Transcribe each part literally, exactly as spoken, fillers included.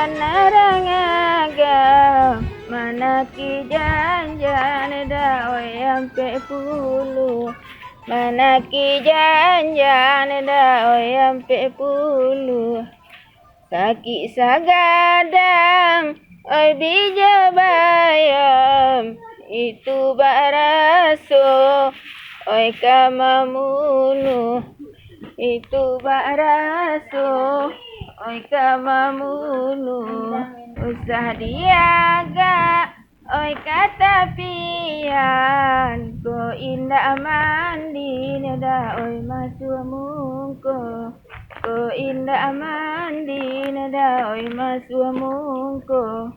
Narang agam, manaki janjan dah oi ampek puluah. Manaki janjan dah oi ampek puluah. Sakik sagadang, oi bijo bayam, itu bak raso, oi ka mamunuah. Itu bak raso, oi ka mamunuah. Usah diagak, oi ka tapian. Ko indak mandi nyo dah, oi masuak mungko. Ko indak mandi nyo dah, oi masuak mungko.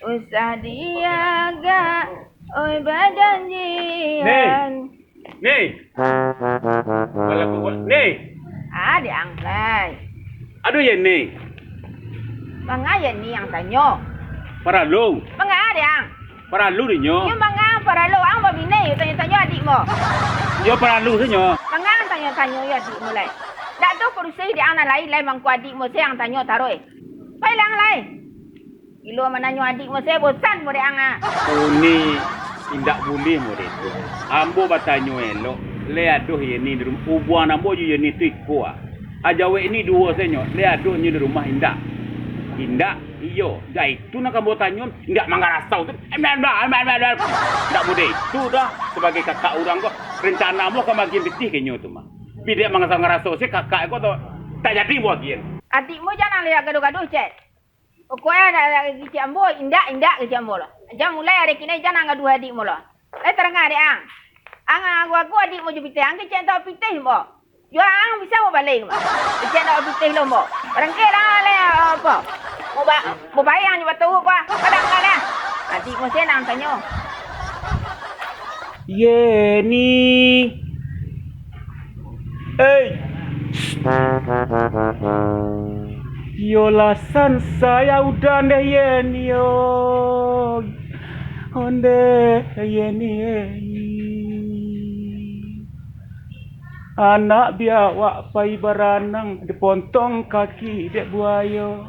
Usah diagak, oi bajanjian. Ni. Ni. Kalau aku buat ni. Ah, Diang, lai. Aduh, Yeni. Manga Yeni ang tanyo? Paralu. Manga, Diang? Paralu dinyo. Iyo, manga paralu. Ang babini, tanyo-tanyo adik mo. Iyo, paralu dinyo. Manga ang tanyo-tanyo yo adik mo, lai? Dak tu kursi di ang nan lain, lai mangko adik mo se ang tanyo taruih. Pai lah ang, lai. Gilo mananyo adik mo se, bosan mo dek ang ah. Uni, indak buliah model tu. Ambo batanyo elok, lai ado Yeni di rumah. Ubuangan ambo jo Yeni tu iko ah. Ajawek ni duo se nyo, lai ado nyo di rumah, indak? Indak, iyo. Dah itu nan ka ambo tanyo, indak mangarasau tu. Indak model itu dah, sabagai kakak urang ko, rencana ambo ka magiah pitih ka inyo tu mah. Bidek mangarasau-ngarasau se kakak ko tu, tak jadi ambo agiah. Adik mo jan ang lai gaduah-gaduah, Cek. Pokoknyo, dak, dak kecek ambo, indak, indak kecek ambo lo. Jan mulai ari kini, jan ang gaduah adik mo lo. Lai tarang dek ang. Ang, ang aku, aku adik mo jo pitih, ang kecek tak pitih mo. Juo ang bisa mo baleh mo. Kecek tak pitih lo mo. Barangkek lah, lai, apo? Mo ba-, mo bayang jo batu ko ah. Kadang kan ah. Adik mo se nan tanyo. Yeni. Hei. Yolah sansai udan deh Yeni, oi. Ondeh Yeni, Yeni. Anak biawak pai baranang, dipontong kaki dek buayo.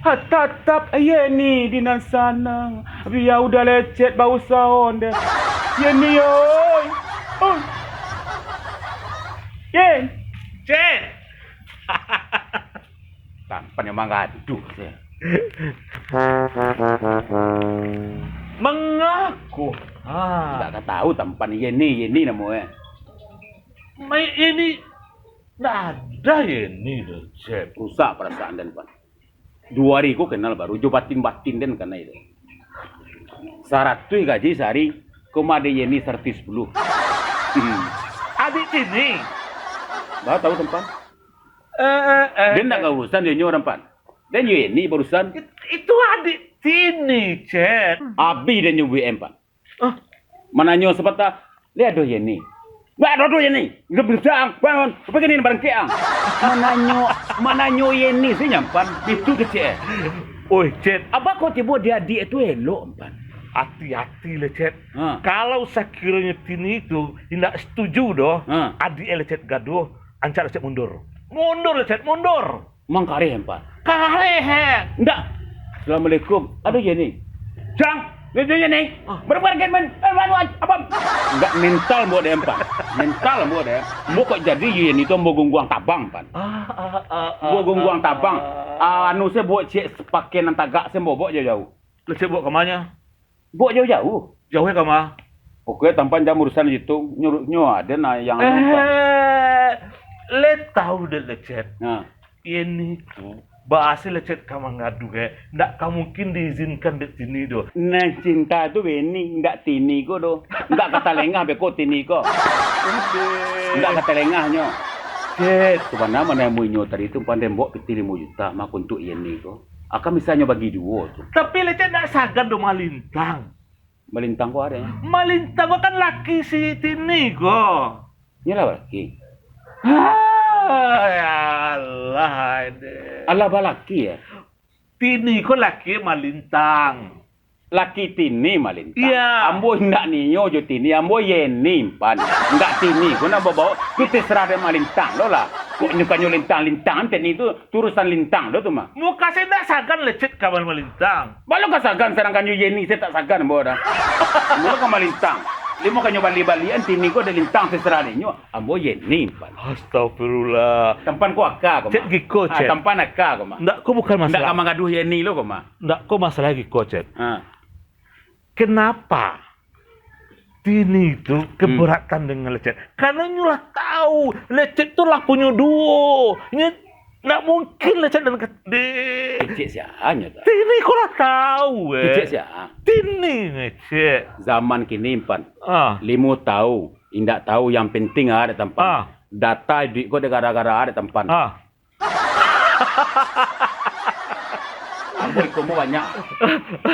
Ha, tatap Yeni di nan sanang. Bia udah lecet bausaho ndeh. Yeni, oi. Oi. Yen. Cek. Tampan yang manggaduh se. Mangaku. Ah. Ndak ka tahu tampan Yeni, Yeni namo e. Mai Yeni, ndak ada Yeni doh, Cek. Rusak perasaan den, Pan. Duo hari ko kenal baru, jo batin-batin den kanai tu. Saratuih gaji sahari, ko mah ado Yeni saratuih sapuluah. Hmm. Adik Tini. Baru tahu, Tampan. Eh, eh, eh, den ndak eh. Ka urusan jo nyo, Tampan. Den jo Yeni barusan. It-, itu adik Tini, Cek. Abih den nyo B B M, Pan. Ah. Mananyo sapatah, "Lai ado Yeni?" "Ndak ado doh Yeni. Ndak bisa ang. Bangun. Apa kini barangkek ang?" Mananyo, mananyo Yeni se nyampan. Itu kecek. Oi, Cek. Apa kau tibo di adik tu elok, Pan? Hati-hati lah, Cek. Ha. Kalau sakironyo Tini tu indak setuju doh, ha, adik e lah, Cek, gaduh, ancak lah, Cek, mundur. Mundur lah, Cek, mundur. Mangkareh, Pan. Kareh, he. Ndak. Assalamualaikum. Ado Yeni? Jang, ado Yeni? Ah. Berapa harga, men? Eh, anu, apa? Ndak, mental buat deh, Pan. Mental buat deh. Buat kok jadi Yeni tu ambo gungguang tabang, Pan. Ah, ah, ah, ah, ambo gungguang ah, tabang. Ah. Ah, anu, se buat cek pakaian nan tagak, se ambo buat jauh-jauh. Lah, Cek, buat ka ma nyo? Buek jauah-jauah. Jauah ka ma? Pokoknyo Tampan jan urusan situ, nyo, nyo ado nah yang anu, Pan. Eh, le tahu dek lecet. Nah. Ini tu, baa se lecet ka mangadu, eh. Ndak ka mungkin diizinkan dek Tini doh. Nan cinta tu Yeni, ndak Tini ko doh. Ndak ka talengah beko Tini ko. Ndak ka talengah nyo. Cet. Sabananyo manamuinyo tadi tu, Pan, den baok pitih limo juta mah untuak Yeni ko. Akan bisa nyo bagi duo tu. Tapi lecet ndak sagan doh malintang. Malintang ko ado, eh? Malintang ko kan laki si Tini ko. Nyo lah balaki. Ah, ya Allah, ade. Alah balaki, eh? Tini ko laki malintang. Laki Tini malintang. Iya. Ambo indak nio jo Tini, ambo Yeni, Pan. Indak Tini ko nan babaok, kito serah dek malintang lo lah. Kok nyo kanyo lintang-lintang, Teni tu, tu urusan lintang dah tu mah. Muka saya ndak sagan lecet kawan malintang. Balo ka sagan, sadangkan nyo Yeni, saya tak sagan ambo dah. Ambo ka malintang. Limo kanyo bali-balian, Teni ko ado lintang, terserah dek nyo. Ambo Yeni, pan. Astagfirullah. Tampan ko aka ko mah. Cek giko, ah, cek. Tampan aka ko mah. Ndak, ko bukan masalah. Ndak ka mangaduh Yeni lo ko mah. Ndak, ko masalah giko, cek. Ha. Kenapa Tini tu keberatan dengan lecet? Karena nyo lah tahu, lecet tu lah punyo duo. Nyo ndak mungkin lecet dan ke-, deh. Kecek sia nyo tu? Tini ko lah tahu, eh. Kecek sia? Tini ngecek. Zaman kini, Pan. Ah. Limo tahu, indak tahu, yang penting ada tampan. Ah. Data duit ko gara-gara ada tampan. Ah. Ambo iko mah banyak.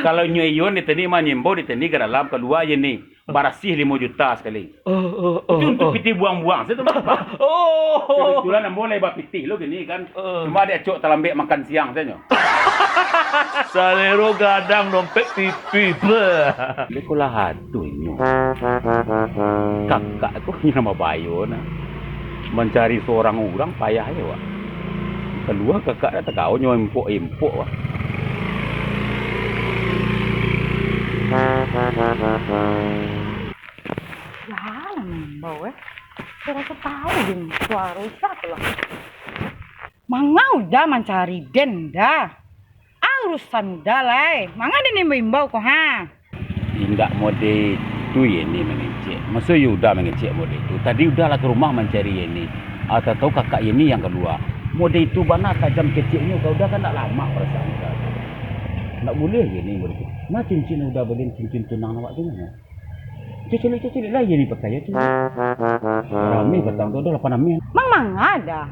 Kalau inyo iyo di teni mah, nyo imbau di teni ka dalam, kalua je ni. Barasiah limo juta sakali. Oh, oh, oh. Itu untuk pitih buang-buang. Saya tu, Pak. Oh. Kebetulan ambo lai bapitih lo kini kan. Oh. Cuma dek acok talambek makan siang sajo. Salero gadang, dompet tipih. Beh. Beko lah aduh inyo. Kakak ko inyo namo bayo nah. Mancari surang urang payah je, wak. Kalua kakak dah tagao nyo impok-impok, wak. Jan imbau, eh. Saya rasa tahu deh ni, suaro sia tu lah. Manga Uda mancari den, Uda. Ah, urusan Uda lai. Manga den imbau-imbau ko, ha? Indak mode tu Yeni mangecek. Maso iyo Uda mangecek mode tu. Tadi Uda lah ka rumah mancari Yeni. Ah, tau-tau kakak Yeni yang kalua. Mode itu bana tajam keceknyo, ka Uda kan ndak lamak parasaan Uda. Ndak buliah Yeni mode tu. Nah, cincin Uda balian, cincin tunangan awak tu mano? Cacilek-cacilek lah Yeni pakai tu. Rameh patang tu, ado lapan ameh. Mang manga dah.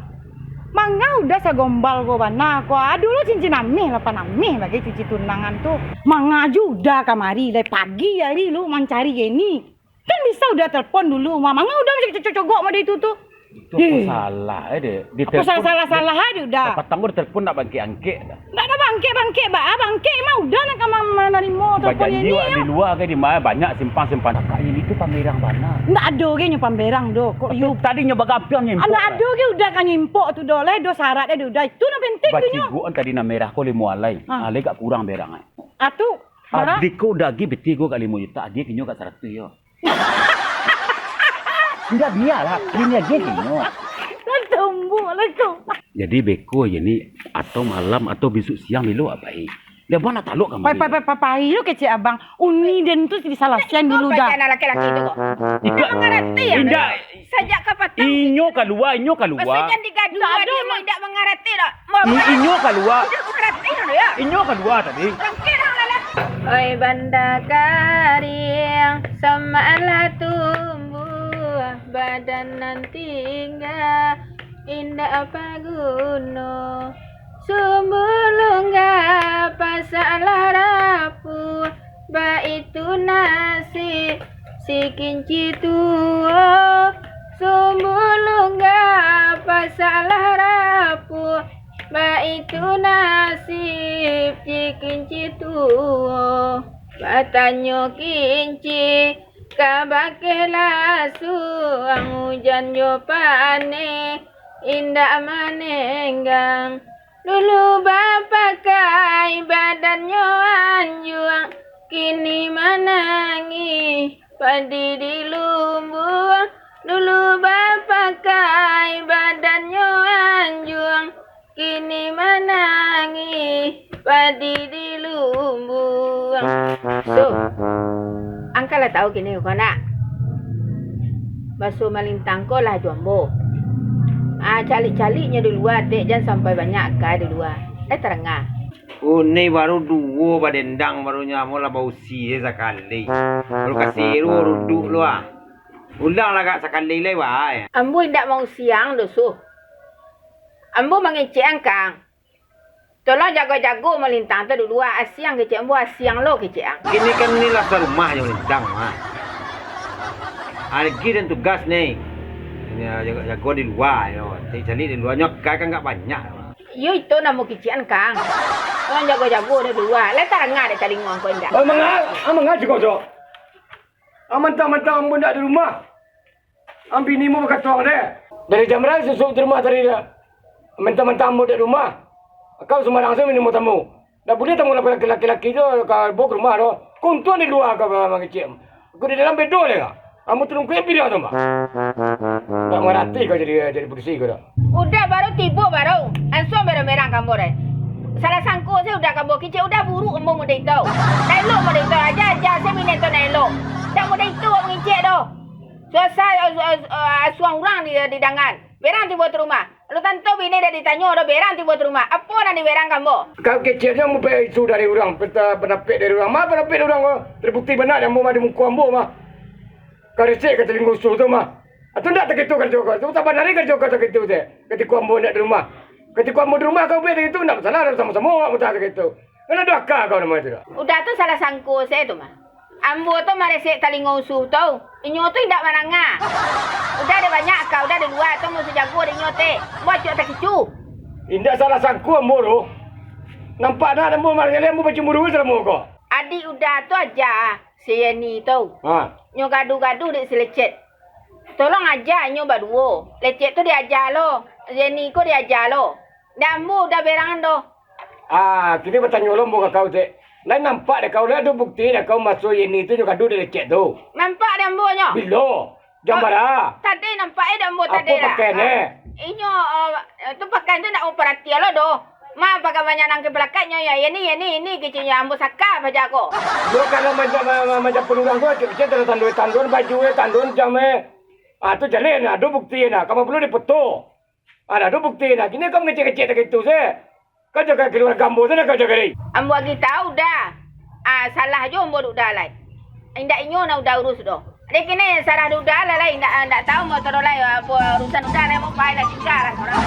Manga Uda sagombal ko bana ko. Ado lo cincin ameh, lapan ameh bagai cincin tunangan tu. Manga jo Uda kamari, dari pagi ari lu mancari Yeni. Kan bisa Uda telepon dulu, ma-, manga Uda cocok-cocok mode itu tu. Itu apo salah, eh, dek? Apo salah-salah, eh, dek Uda? Patang ko ditelepon ndak bangkek-angkek dah. Ndak ado bangkek-bangkek, ba-, ah, bangkek mah Uda nak ka ma-, manarimo telepon Yeni, wak, di lua ka di ma, banyak simpang-simpang. Kakak Yeni tu pamberang bana. Ndak ado ge nyo pamberang doh. Kok iyo tadi nyo bagampiang nyo impok. Ndak ado ge Uda ka nyo impok tu doh, lai doh syarat e Uda. Itu nan penting tu nyo. Bacigoan tadi nan merah ko limo alai. Ah. Alai agak kurang berang, eh. Ah, tu, bara? Agiah ko Uda agiah pitih ko agak limo juta, agiah ka inyo agak saratuih yo. Indak, bialah, kini agiah ka inyo. Lah tumbuk lah tu. Jadi beko je ni, atau malam atau bisuak siang bilo apai. Dia abang nak talok kamari. Pai, pai, pai, pai, pai, yo kecek abang. Uni den tu disalasian dulu dah. Jangan laki-laki tu kok. Indak mangarati ya. Indak. Sajak kapatang. Inyo kalua, inyo kalua. Maksudnya digaduh. Ndak ado, dia mah indak mangarati dah. I-, inyo kalua. Indak mangarati dah ya. Inyo kalua tadi. Bangkit dah lah. Oi banda kariang, samaklah tumbuah, badan nan tingga, indak paguno. Sumbu lunggah pasaklah rapuah, baitu nasib si kinci tuo. Sumbu lunggah pasaklah rapuah, baitu nasib si kinci tuo. Batanyo kinci kabake lasuang, ujan jo paneh indak manenggang. Dulu bapakai badannyo anjuang, kini manangih padi di lumbuang. Dulu bapakai badannyo anjuang, kini manangih padi di lumbuang. Suh, angkan lah tahu kini ko nak. Baso malintang ko lah jo ambo. Ah, calik-caliknyo di lua, dek, jan sampai banyak akai di lua. Eh, taranga. Uni baru duo badendang, baru nyo ambo lah bausi sakali. Baru kasi ruduak lu ah. Ulang lah agak sakali lai, wai. Ambo indak mausiang doh, Suh. Ambo mangecek angkang. Tolong jago-jago malintang tu dulu ah. Asiang kecek ambo, asiang lo kecek ang. Kini kan ni lah sarumah jo malintang, ha. Agi dan tugas ni. Ini, ah, jago, jago di lua, yo. Cari-cari di lua, nyo akai kan agak banyak. Yo, itu namo kecek ang, Kang. Tolong jago-jago di lua. Lah taranga dek talingo angko indak. Oh, manga, ah, manga ciko, Cok. Ah, mantang-mantang ambo indak di rumah. Ambo bini ambo bakato deh. Dari jam bara susuak di rumah tadi dah. Mantang-mantang ambo di rumah. Kau sumbarang sajo minum tamu. Ndak buliah tamu laki-laki, laki-laki tu ka bao ka rumah tu. Kau untuang di lua ka mangecek. Kau di dalam bedo le ka. Ambo tulung kau yang piliah tu, Mak. Ndak mangarati kau jadi, jadi polisi kau tu. Udah baru tibo baru. Langsung berang-berang ka ambo deh. Salah sangko sajo Uda ka ambo kecek, Uda buruak ambo model itu. Ndak elok model itu. Aja-aja sajo minum tu ndak elok. Ndak model itu awak mangecek tu. Susah, eh, eh, eh, asuang urang di, didangan. Berang tibo tu rumah. Lu tantu bini dah ditanyo doh, berang tibo tu rumah. Apo nan diberang ka ambo? Kau kecek nyo mambuek isu dari urang, peta-, pandapek dari urang. Ma pandapek dari urang ko? Terbukti bana dek ambo mah, di muko ambo mah. Karesek ka talingo usuh tu mah. Atu ndak taketu karajo ko. Tu tabanari karajo ko taketu tu. Katiko ambo ndak di rumah. Katiko ambo di rumah kau buek taketu, ndak masalah, samo-samo awak mudah taketu. Kan ado aka kau namo itu dah. Udah tu salah sangko sajo tu mah. Ambo tu maresek talingo usuh tu. Inyo tu indak mandanga. Udah ado banyak aka, udah di lua tu musuh jago dek inyo tu. Ambo acok takicu. Indak salah sangko ambo tu. Nampak nak ambo marah ambo bacemburu salamo ko. Adik Uda tu aja, si Yeni tu. Ha. Nyo gaduh-gaduh dek si Lecet. Tolong aja nyo baduo. Lecet tu diaja lo. Yeni ko diaja lo. Ndak ambo Uda berang doh. Ah, kini batanyo lo ambo ka kau, Tek. Lai nampak dek kau, lai ado bukti dek kau maso Yeni tu nyo gaduah dek Lecet tu? Nampak dek ambo nyo. Bilo? Jam bara? Tadi nampak e dek ambo tadi lah. Apo pakaian e? Inyo, eh, tu pakaian tu ndak ambo paratian lo doh. Ma pakai banyak nang ka palakatnyo, yo, Yeni, Yeni, Yeni, keceknyo ambo saka paja ko. Yo, kalau macam, ma-, ma-, macam urang tu, kecek-kecek tando-tando, baju e, tando jam e. Ah, tu jaleh nah, ado bukti nah, kama pulo dipoto. Ado tu bukti nah, kini kau mangecek-kecek takitu se. Kau jaga kaluarga ambo tu nah, kau jaga diri. Ambo agi tau dah. Ah, salah jo ambo dek Uda lai. Indak inyo nan Uda urus doh. Dek kini salah dek Uda lah lai, indak, indak tau motor lai, apo urusan Uda lai, mau pai lah, tingga lah korang.